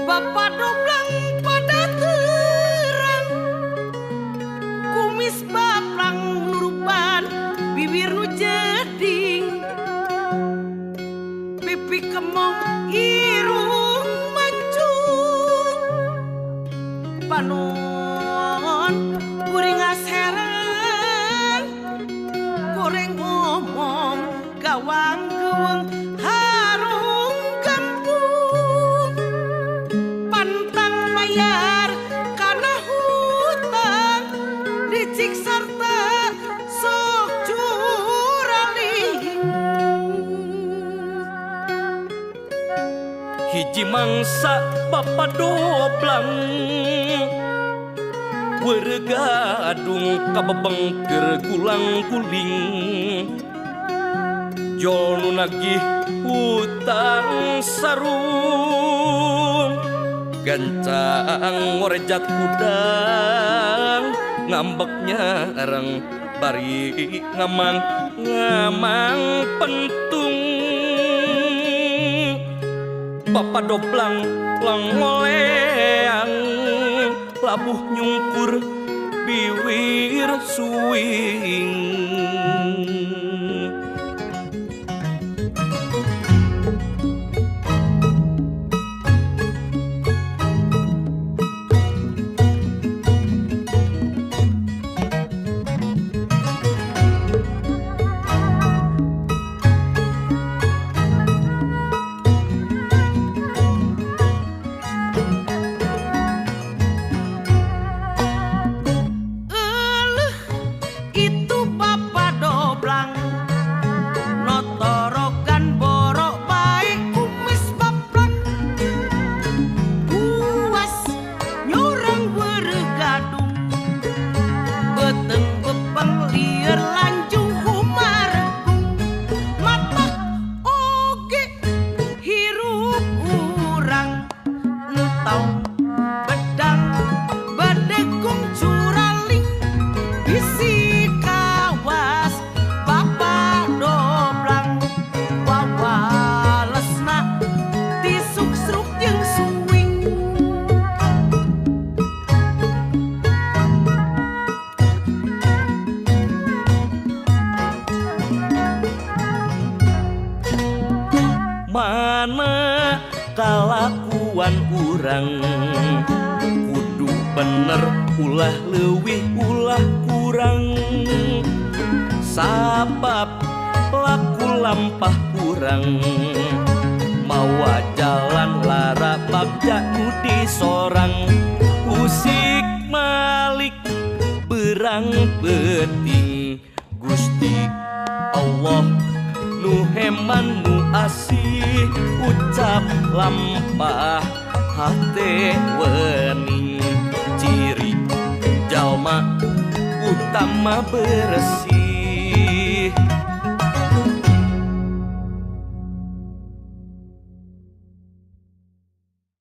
Bapak Doblang pada terang, kumis baplang nuruban, bibir nu jeding, pipi kemong irung mancung, panon kuringas herang, goreng ngomong gawang geweng harung kampung, pantang mayar kana hutang, licik sarta sok curaling. Hiji mangsa Bapak Doblang, weregadung kabebengker gulang guling, jol nu nagih hutang sarung, gancang ngorejat kudang, ngambek nyarang bari ngamang ngamang pentung. Bapak Doblang lengoleang, labuh nyungkur biwir suing. Mana kalakuan urang kudu bener, ulah leuwih ulah kurang, sabab laku lampah kurang mawa jalan lara bagja nu disorang, usik malik berang peuting. Gusti Allah nu heman nu asih, ucap lampah hate wening, ciri jalma utama bersih.